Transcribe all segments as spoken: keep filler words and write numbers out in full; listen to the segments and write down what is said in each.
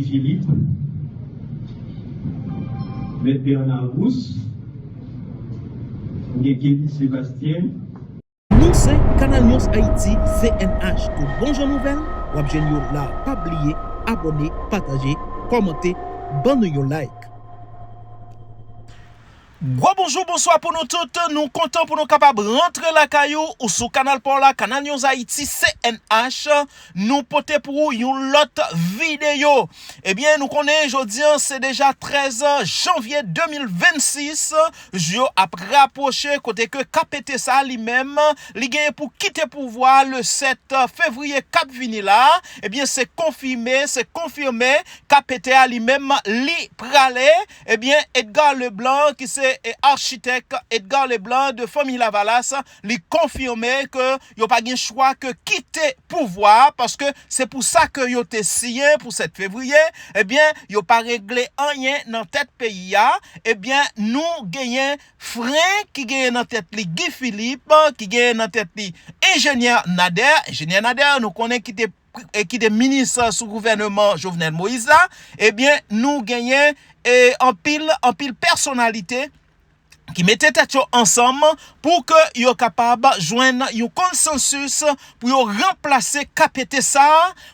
Philippe, Mèt Bernard Rousse, gen Kelly Sébastien. Nou se Canal News Haïti, C N H. Tout bon jan nouvèl, w ap jwenn yo la. Pa bliye abòne, pataje, kòmante, ban nou yon like. Gwo bonjou, bonswa pou nou tout. Nou kontan pou nou kapab rantre lakay ou, ou sou kanal pa w la, Canal News Haïti, C N H. Nou pote pou ou yon lòt videyo. Ebyen, nou konnen jodi an se deja trèz janvye de mil vennsis. Jou yo ap rapwoche kote ke K P T sa li menm, li genyen pou kite pouvwa le sèt fevriye k ap vini la. Ebyen, se konfime, se konfime, K P T a li menm li prale. Ebyen, Edgar Leblanc ki se, e, achitèk Edgar Leblanc de Fanmi Lavalas, li konfime ke yo pa gen chwa ke kite pouvwa a, paske se pou sa ke yo te siyen pou sèt fevriye. Ebyen, yo pa regle anyen nan tèt peyi a. Ebyen, nou genyen fren ki genyen nan tèt li Guy Philippe, ki genyen nan tèt li enjenyè Nader. Enjenyè Nader, nou konnen ki te, e, ki te minis sou gouvèneman Jovenel Moïse la. Ebyen, nou genyen, e, anpil, anpil pèsonalite ki mete tèt yo ansanm pou ke yo kapab jwenn yon konsansis pou yo ranplase K P T sa,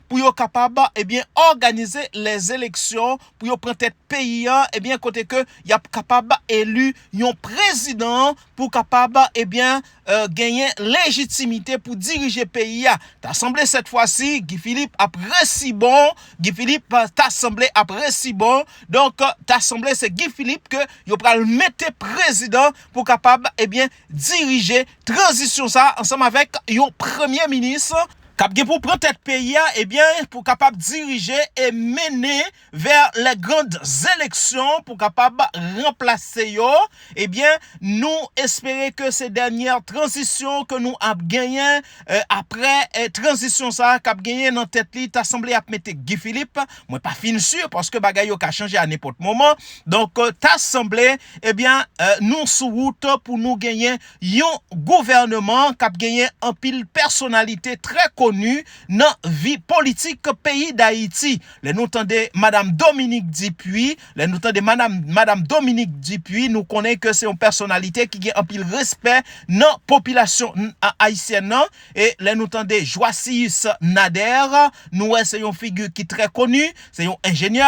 pou yo kapab, ebyen, òganize lèzeleksyon, pou yo pran tèt peyi a, ebyen, kote ke y ap kapab eli yon prezidan pou kapab, ebyen, e, genyen lejitimite pou dirije peyi a. Ta sanble sèt fwa si Guy Philippe ap resi bon, Guy Philippe, e, ta sanble ap resi bon. Donk, e, ta sanble se Guy Philippe ke yo pral mete prezidan pou kapab, ebyen, dirije tranzisyon sa ansanm avèk yon premye minis k ap gen pou pran tèt peyi a, ebyen, pou kapab dirije e mennen vers les grandes élections, pou kapab ranplase yo. Ebyen, nou espere ke se dènyè tranzisyon ke nou ap genyen, e, apre, e, tranzisyon sa k ap genyen nan tèt li, ta sanble ap mete Guy Philippe. Mwen pa fin si, paske bagay yo ka chanje a nenpòt moman. Donk, e, ta sanble, ebyen, e, nou sou wout pou nou genyen yon gouvèneman k ap genyen anpil pèsonalite trè koni nan vi politik peyi Dayiti. Lè nou tande Madanm Dominique Dupuy, lè nou tande Madanm, Madanm Dominique Dupuy, nou konnen ke se yon pèsonalite ki gen anpil respè nan popilasyon n-, a-, ayisyèn nan. E lè nou tande Joassis Nader, nou wè se yon figi ki trè koni, se yon enjenyè,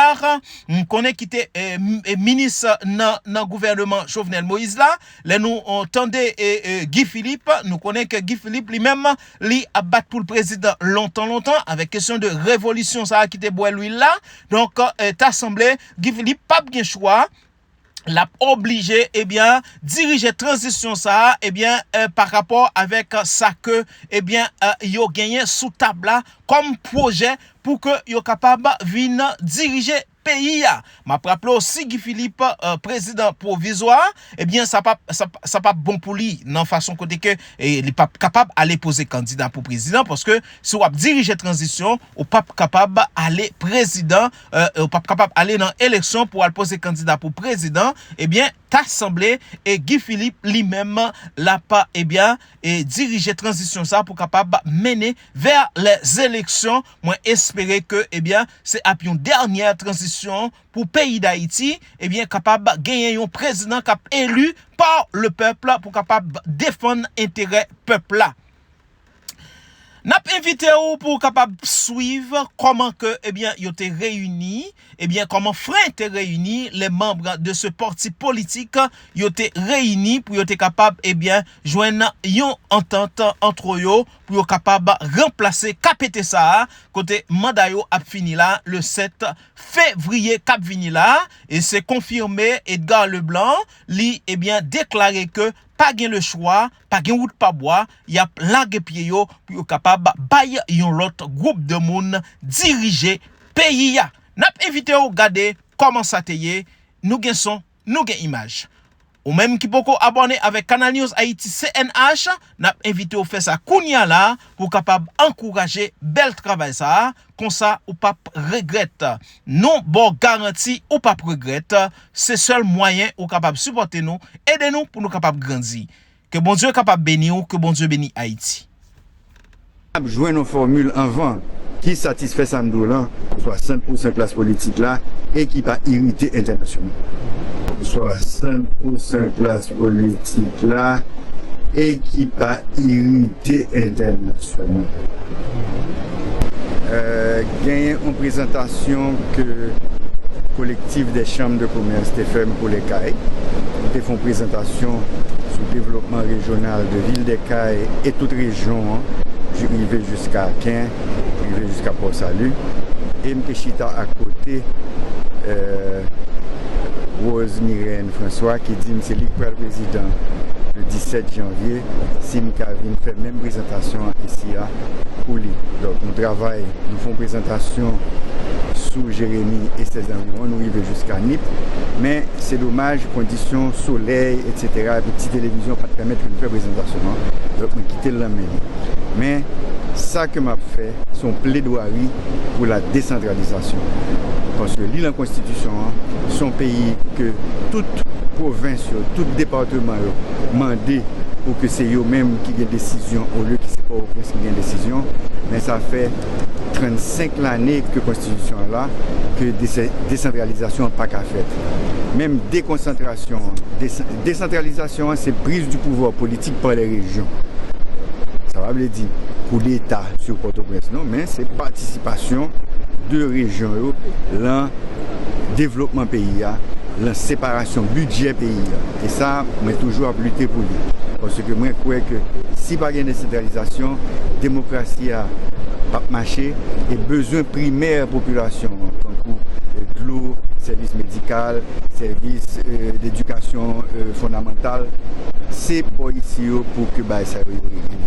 nou konnen ki te, e, m-, e, minis nan, nan gouvèneman Jovenel Moïse la. Lè nou, e, tande, e, e, Guy Philippe, nou konnen ke Guy Philippe li menm, li ap bat pou l prezidan lontan, lontan, avèk kesyon de revolisyon sa a ki te bwè lwil la. Donk, e, ta sanble Guy Philippe p ap gen chwa. L ap oblije, ebyen, dirije tranzisyon sa a, ebyen, e, pa rapò avèk sa ke, ebyen, e, yo genyen sou tab la kòm pwojè pou ke yo kapab vin dirije peyi a. M ap raple w, si Guy Philippe, e, prezidan pwovizwa, ebyen, sa p ap, sa p-, sa p ap bon pou li nan fason kote ke, e, li p ap kapab ale poze kandida pou prezidan, paske si w ap dirije tranzisyon, ou p ap kapab ale prezidan, e, ou p ap kapab ale nan eleksyon pou al poze kandida pou prezidan, ebyen, ta sanble, e, Guy Philippe li menm, l ap, ebyen, e, dirije tranzisyon sa pou kapab mennen vers les élections. Mwen espere ke, ebyen, se ap yon dènyè tranzisyon pou peyi Dayiti, ebyen, kapab genyen yon prezidan k ap eli par le peuple pou kapab defann enterè pèp la. N ap envite w pou w kapab swiv kòman ke, ebyen, yo te reyini, ebyen, kòman fren te reyini, les membres de ce parti politique, yo te reyini pou yo te kapab, ebyen, jwenn yon antant antre yo, pou yo kapab ranplase K P T sa a, kote manda yo ap fini la, le sèt fevriye k ap vini la. E se konfime Edgar Leblanc, li, ebyen, deklare ke pa gen lechwa, pa gen wout pa bwa, y ap lage pye yo pou yo kapab bay yon lòt gwoup de moun dirije peyi a. N ap envite w gade kòman sa te ye. Nou gen son, nou gen imaj. Ou menm ki poko abòne avèk Canal News Haïti C N H, n ap envite w fè sa kounye a la pou w kapab ankouraje bèl travay sa a. Konsa, ou p ap regrèt. Nou ba w garanti ou p ap regrèt. Se sèl mwayen ou kapab sipòte nou, ede nou pou nou kapab grandi. Ke Bondye kapab beni w, ke Bondye beni Ayiti. Ap jwenn yon fòmil anvan. ki satisfè sa m di w lan, swasant pousan klas politik la, e ki pa irite entènasyonal. Swasant pousan klas politik la, e ki pa irite entènasyonal. Euh, genyen yon prezantasyon ke Collectif des Chambres de Commerce te fè m pou Lèkay. M te fè yon prezantasyon sou devlopman rejyonal de Ville des Cayes e tout rejyon an, rive jiska Aken, rive jiska Pò Sali. E m te chita akote, euh, Rose Mirène François, ki di m se li k pral prezidan le disèt janvye, si m ka vin fè menm prezantasyon an isi a pou li. Donk, nou travay, nou fè yon prezantasyon sou Jeremi e sèz anviwon, nou rive jiska Nip, men se domaj, kondisyon solèy, etsetera, epi ti televizyon pa t pèmèt ke n fè prezantasyon an, donk mwen kite l nan men li. Men, sa ke m ap fè, se yon pledwari pou la desantralizasyon. Paske li lan konstitisyon an, se yon peyi ke tout pwovens yo, tout depatman yo mande pou ke se yo menm ki gen desizyon olye ki se Pòtoprens ki gen desizyon. Men sa fè trannsenk lane ke konstitisyon an la, ke dese-, desantralizasyon an pa ka fèt. Menm dekonsantrasyon an, desa-, desantralizasyon an, se prise du pouvoir politique par les régions. Sa pa vle di koudeta sou Pòtoprens, non, men se patisipasyon de rejyon yo lan devlopman peyi a, lan separasyon bidjè peyi a. E sa, mwen toujou ap lite pou li. Paske mwen kwè ke si pa gen desantralizasyon, demokrasi a p ap mache, e bezwen primè popilasyon an, tankou, e, dlo, sèvis medikal, sèvis, e, dedikasyon, e, fondamantal, se bò isi yo pou ke bagay sa yo, yo regle.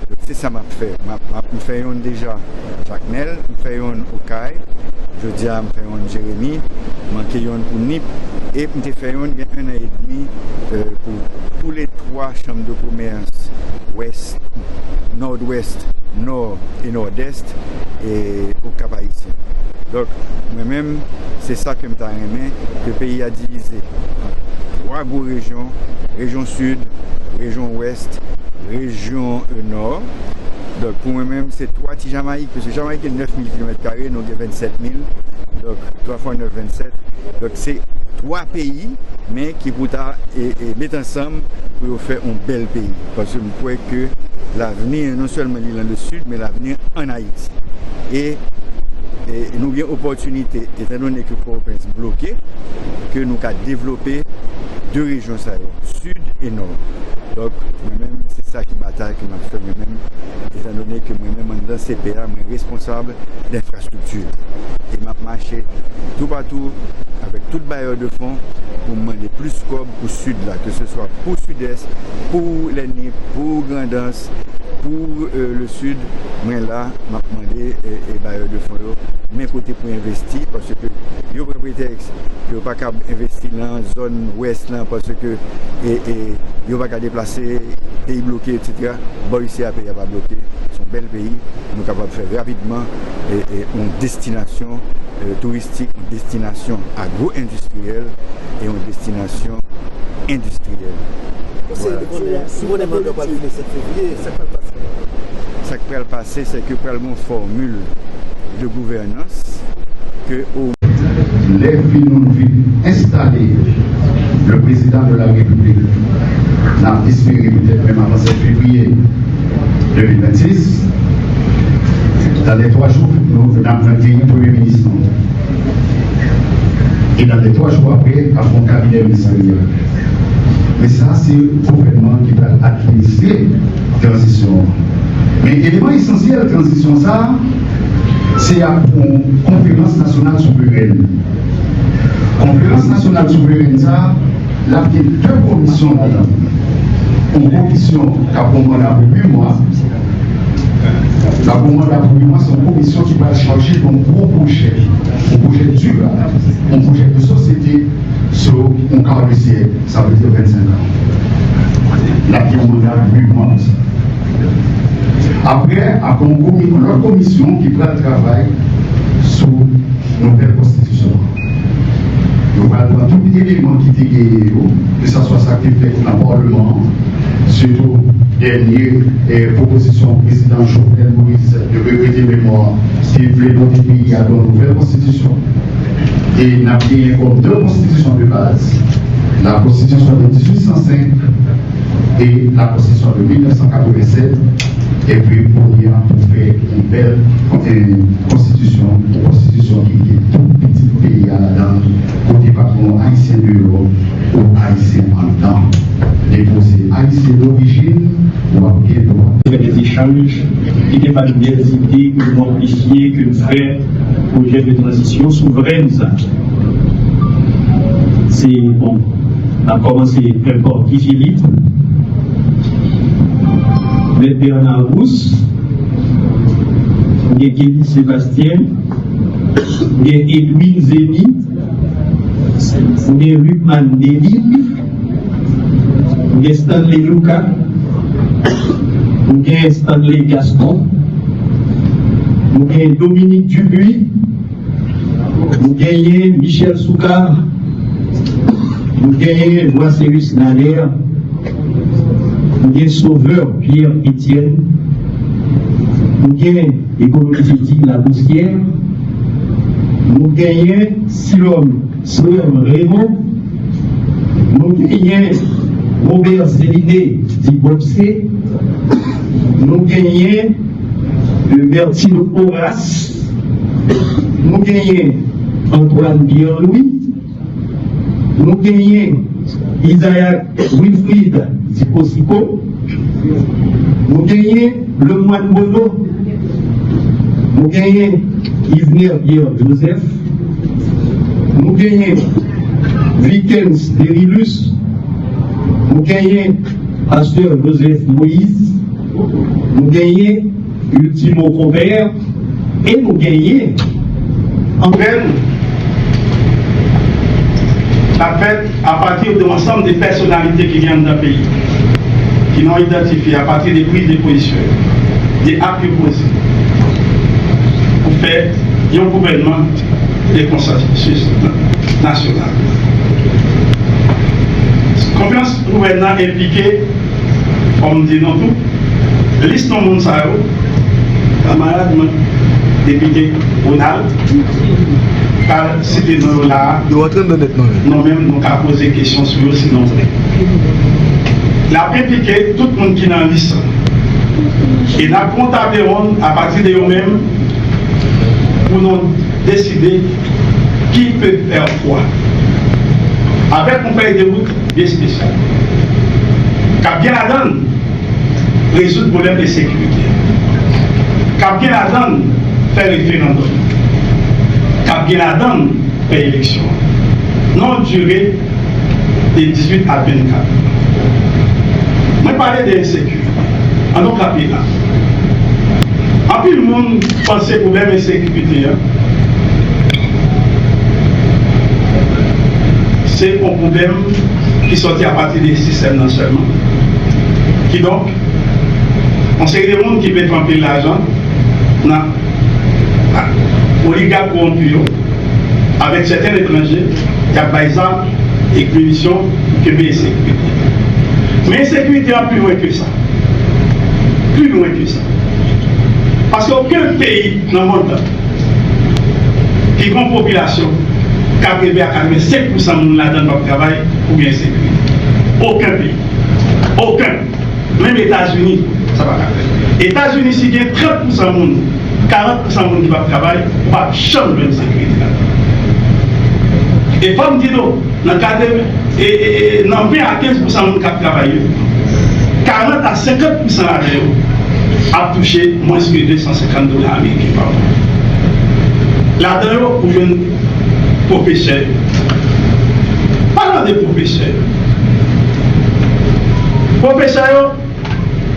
Donk, se sa m ap fè. M ap, m ap, m fè yonn deja Jakmèl, m fè yonn Okay, jodi a m fè yonn Jeremi, manke yonn pou Nip, e m te fè yonn gen ennan edmi, e, pou tou le twa chanm de komès Wès, Nòdwès, Nò e Nòdès, e Okap Ayisyen. Donk, mwen menm, se sa ke m ta renmen, ke peyi a divize an twa gwo rejyon, rejyon Sid, rejyon Wès, rejyon, e, Nò. Donk, pou mwen menm, se twa ti Jamayik, paske Jamayik gen nèf mil kilomèt kare, nou gen vennsèt mil. Donk, twa fwa nèf, vennsèt. Donk, se twa peyi, men ki pou ta, e, e, met ansanm pou yo fè yon bèl peyi. Paske m kwè ke lavni, non sèlman li lan le Sid, men lavni ann Ayiti. E, e nou gen opòtinite, etandone ke Pòtoprens bloke, ke nou ka devlope de rejyon sa yo, Sid e Nò. Donk, mwen menm, se sa ki batay ke m ap fè mwen menm, etandone ke mwen menm anndan C P A, mwen responsab lenfrastrikti. E m ap mache toupatou avèk tout bayè de fon pou m mande plis kòb pou Sid la, ke se swa pou Sidès, pou Lènip, pou Grandans, pou, e, le Sid. Mwen la, m ap mande, e, e, bayè de fon yo, men kote pou envesti, paske yo pran pretèks ke yo pa kab envesti lan zòn Wès lan, paske, e, e, yo pa ka deplase, peyi bloke, etsetera. Bò isi a, peyi a pa bloke, se yon bèl peyi, nou kapab fè rapidman, e, e, yon destinasyon, e, touristik, yon destinasyon agwo-endistriyèl e yon destinasyon endistriyèl. Vwala. Konsèy de bonè, si bonè mande w pral vini sèt fevriye, sa k pral pase? Sa k pral pase, se ke pral gen yon fòmil de gouvènans ke o Lè vin nou vin enstale le président de la République, n ap espere petèt menm avan sèt fevriye de mil vennsis, dans les twa jou, nou, n ap, n ap genyen premye minis nou. E dans les twa jou apre, ap gen kabinè ministeryèl. Men sa, se gouvènman ki pral administre tranzisyon an. Men eleman esansyèl tranzisyon sa a, se y ap pran yon konferans nasyonal souverèn. Konferans nasyonal souverèn sa a, l ap gen de komisyon ladan l. Yon komisyon k ap pran manda pou uit mwa. L ap pran manda pou uit mwa, se yon komisyon ki pral chaje yon gwo pwojè, yon pwojè dirab, yon pwojè de sosyete sou yon ka de syèk, sa vle di vennsenk an. L ap gen yon manda uit mwa pou sa. Apre, ap gen yon komi-, yon lòt komisyon ki pral travay sou nouvèl konstitisyon an. Yo pral pran tout eleman ki te genyen yo, keseswa sa k te fèt nan palman an, sitou Dènye, eh, pwopozisyon prezidan Jovenel Moïse de regrete memwa, se vle dote peyi a yon nouvèl konstitisyon. E n ap genyen kòm de konstitisyon de baz, la konstitisyon de dizuit san senk e la konstitisyon de mil nèf san katrevennsèt. Epi kounye a pou fè yon bèl, eh, konstitisyon, yon konstitisyon ki gen tout pitit peyi a ladan l, kote pa t gen Ayisyen deyò ou Ayisyen anndan. Depi w se Ayisyen dorijin, w ap gen dwa. Fè des échanges, ki te ba nou des idées ke nou apresye, ke nou fè pwojè de tranzisyon souvrèn sa. Se, bon, n ap kòmanse pa Guy Philippe, Mèt Bernard Gousse, ou gen Guély Sébastien, ou gen Edwin Zémy, ou gen Lucmane Delille, ou gen Stanley Lucas, ou gen Stanley Gaston, ou gen Dominique Dupuy, nou genyen Michel Soukar, nou genyen Joiséus Nader, nou gen Sauveur Pierre Etienne, nou gen Économiste Eddie Labossière, nou genyen Silom, Silom Raymond, nou genyen Robert Céliné dit Bobsé, nou genyen Bertine Horace, nou genyen Antoine Pierre-Louis, nou genyen Isaac Wilfrid Dicosico, nou genyen Lemoine Bono, nou genyen Yvner Pierre Joseph, nou genyen Vikens Derilus, nou genyen Pastè Joseph Moïse, nou genyen Ultimo Compère, e nou genyen anpèn ap fèt apati de yon ansanm de pèsonalite ki gen anndan peyi, ki nou idantifye apati de priz de pozisyon, de ak yo poze pou fè yon gouvènman de konsansis nasyonal. Konferans gouvènman enplike, kòm m di nou tou, lis non moun sa yo, kanmarad mwen, depite Ronald, pral site non yo la a. Yo antre nan nèt non yo. Nou menm, nou ka poze kesyon sou yo si nou vle. L ap enplike tout moun ki nan lis lan. E n ap pran yon table ronde apati de yo menm pou nou deside qui peut faire quoi. Avèk yon fèy de wout byen espesyal. K ap gen ladan l rezoud pwoblèm ensekirite. K ap gen ladan l fè referandòm. K ap gen ladan l fè eleksyon. Nan yon dire de dizuit a vennkat. Mwen pale de ensekirite. An nou kanpe la. Anpil moun panse pwoblèm ensekirite a se yon pwoblèm ki sòti apati de sistèm nan sèlman. Kidonk, yon seri de moun ki mete anpil lajan nan oligak kowonpi yo, avèk sèten etranje, y ap bay zam e minisyon pou kenbe ensekirite. Men ensekirite a pi lwen ke sa. Pi lwen ke sa. Paske okenn peyi nan mond lan ki gen yon popilasyon katrevennsenk pou san moun ladan l p ap travay pou gen ensekirite. Okenn peyi. Okenn. Menm Etazini, sa pa ka fèt. Etazini, si gen trant pou san moun, karant pou san moun ki p ap travay, ou p ap janm jwenn sekirite ladan. E fò m di nou, nan katreven, e, e, e, nan ven a kenz pou san moun k ap travay yo, karant a senkant pou san ladan yo ap touche mwens ke de san senkant dola ameriken pa mwa. Ladan yo, ou jwenn pwofesè yo. Palan de pwofesè yo. Pwofesè yo,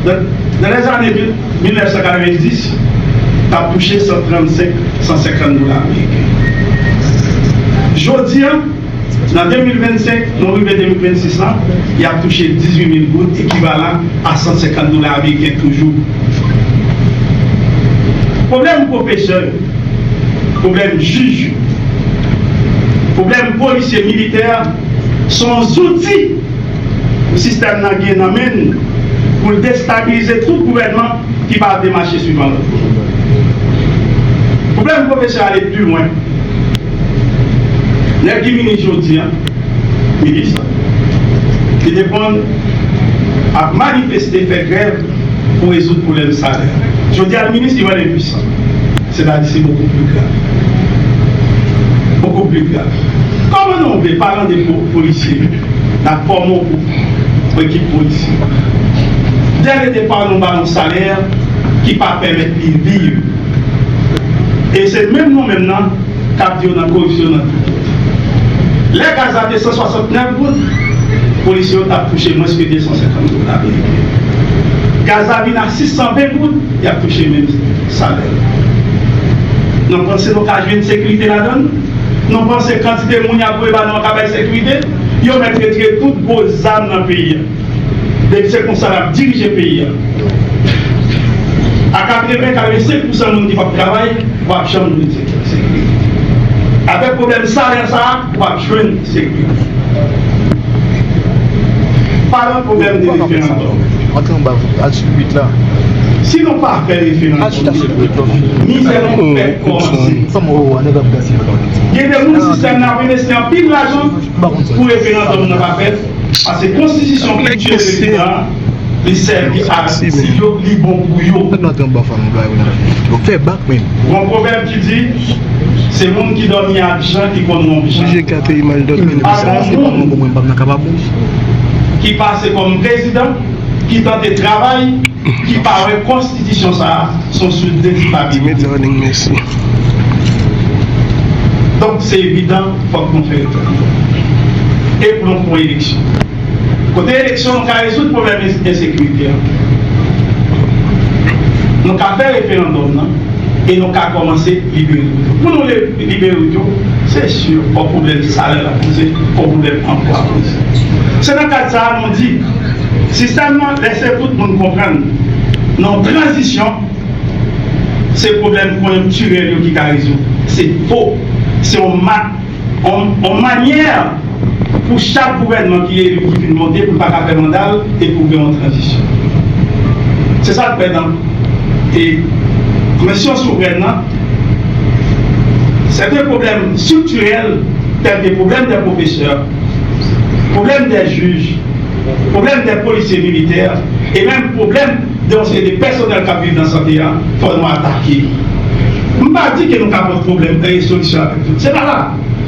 nan, nan lèzane mil nèf san katrevendis, t ap touche san trannsenk, san senkant dola ameriken. Jodi a, nan de mil vennsenk, nou rive de mil vennsis la, y ap touche dizuit mil goud, ekivalan a san senkant dola ameriken toujou. Pwoblèm pwofesè yo, pwoblèm jij yo, pwoblèm polisye, militè, se yon zouti pou sistèm nan gen nan men n pou l destabilize tout gouvènman ki pa ap demache swivan lòd. Pwoblèm pwofesè a ale pi lwen. Nèg ki minis jodi a, minis, ki te konn ap manifeste, fè grèv pou rezoud pwoblèm salè. Jodi a, minis, li wè l enpwisan. Sètadi, se bokou pli grav. Bokou pli grav. Kòman nou vle, palan de po-, polisye, n ap fòme yon gwoup, yon ekip polisye. Dè le depa, nou ba l yon salè ki pa pèmèt li viv. E se menm nou menm nan k ap di yo nan koripsyon nan tout kote. Lè gaz la te san swasantnèf goud, polisye yo t ap touche mwens ke de san senkant goud ameriken. Gaz la vin a sis san ven goud, y ap touche menm salè. Nou panse nou ka jwenn sekirite ladan l? Nou panse kantite moun y ap voye ba nou an ka bay sekirite? Yo mèt retire tout gwo zam nan peyi a. Depi se konsa n ap dirije peyi a. A katreven, katrevensenk pousan moun ki p ap travay, w ap janm jwenn sekirite. Avèk pwoblèm salè sa a, w ap jwenn sekirite. Palan pwoblèm de referandòm. Antre anba, al sou uit la. Si nou pa fè referandòm, mizè nou fèk kòmanse. Gen de moun sistèm nan ap envesti anpil lajan pou referandòm nan pa fèt. Paske konstitisyon ki tire prezidan an, li sèvi a si yo, li bon pou yo. Ann antre anba fanm nan, yo fè bak menm. Gon pwovèb ki di, se moun ki dòmi ak Jan ki konn wonm Jan. Jije gate imaj dòt menm. Pa gon moun ki pase kòm prezidan, ki tante travay, ki pa wè konstitisyon sa a se yon sous de kilpabilite. Donk, se evidan, fòk nou fè referandòm. E pou nou fè yon eleksyon. Kote eleksyon, nou ka rezoud pwoblèm en-, ensekirite a. Nou ka fè referandòm nan e nou ka kòmanse libere wout yo. Pou nou li-, libere wout yo, se si, fò pwoblèm salè la poze, fò pwoblèm anplwa poze. Se nan kad sa a nou di, sistèm nan lèse tout moun konprann nan yon tranzisyon, se pwoblèm konjonktirèl yo ki ka rezoud. Se fo. Se yon ma-, yon, yon manyè pou chak gouvènman ki eli ki fin monte pou l pa ka fè manda l e pou gen yon tranzisyon. Se sa k fè nan e konvensyon souvrèn nan, sèten pwoblèm estriktirèl, tèl ke pwoblèm dè pwofesè, pwoblèm dè jij, pwoblèm dè polisye militè, e menm pwoblèm dè yon seri de pèsonèl k ap viv nan sante a, fò nou atake. M pa di ke nou ka pran pwoblèm e solisyon avèk tout. Se pa la.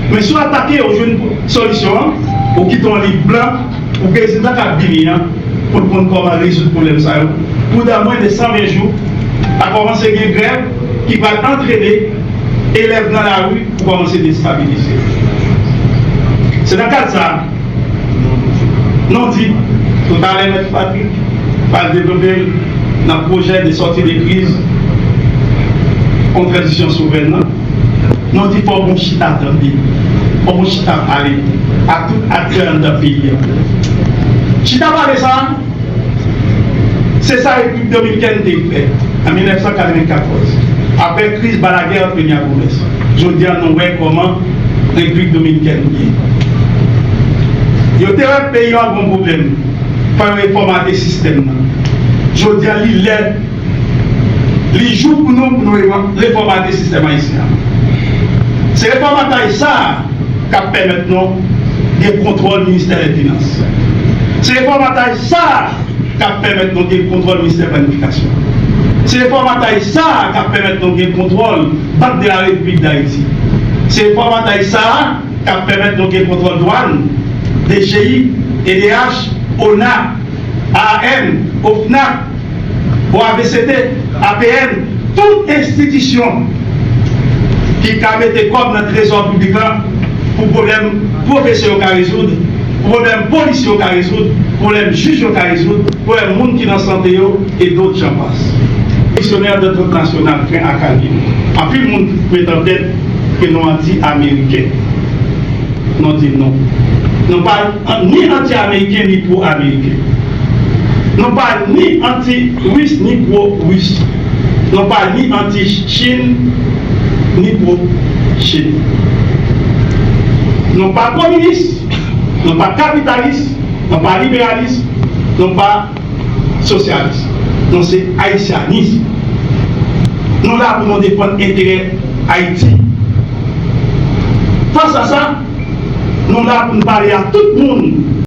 Men si w atake, ou jwenn solisyon an, ou kite yon liv blan pou prezidan k ap vini an, pou l konn kòman rezoud pwoblèm sa yo. Pandan mwens de san ven jou, pa kòmanse gen grèv ki pral antrene elèv nan lari pou kòmanse destabilize. Se nan kad sa a, nou di, toutalè, Mèt Patrick pral devlope l nan pwojè de sòti de kriz, yon tranzisyon souvrèn nan. Nou di fò gon chita tande, fò gon chita pale ak tout aktè anndan peyi a. Chita pale sa a, se sa Repiblik Dominikèn te fè an mil nèf san katrevenkatòz, apre kriz Balaguer ak Peña Gómez. Jodi a, nou wè kòman Repiblik Dominikèn ye. Yo te wè peyi a gon pwoblèm, fò yo refòmate sistèm nan. Jodi a, li lè, li jou pou nou, pou nou refò-, refòmate sistèm ayisyen an. Se refòmatay sa a k ap pèmèt nou gen kontwòl ministè dè finans. Se refòmatay sa a k ap pèmèt nou gen kontwòl ministè planifikasyon. Se refòmatay sa a k ap pèmèt nou gen kontwòl Bank de la Repiblik Dayiti. Se refòmatay sa a k ap pèmèt nou gen kontwòl dwàn, D G I, E D H, ona, A A N, OFNAC, O A V C T, A P N, tout enstitisyon ki ka mete kòb nan trezò piblik la pou pwoblèm pwofesè yo ka rezoud, pou pwoblèm polisye yo ka rezoud, pwoblèm jij yo ka rezoud, pwoblèm moun ki nan sante yo, e dòt jan pas. Misyonè dantèt nasyonal, Frank Acalil. Anpil moun met an tèt ke nou anti-ameriken. Nou di non. Nou pa an-, ni anti-ameriken, ni pwo-ameriken. Nou pa ni anti-ris, ni pwo-ris. Nou pa ni anti-Chin, ni pwo-Chin. Nou pa kominis, nou pa kapitalis, nou pa liberalis, nou pa sosyalis. Nou se ayisyanis. Nou la pou nou defann enterè Ayiti. Fas a sa, nou la pou nou pale a tout moun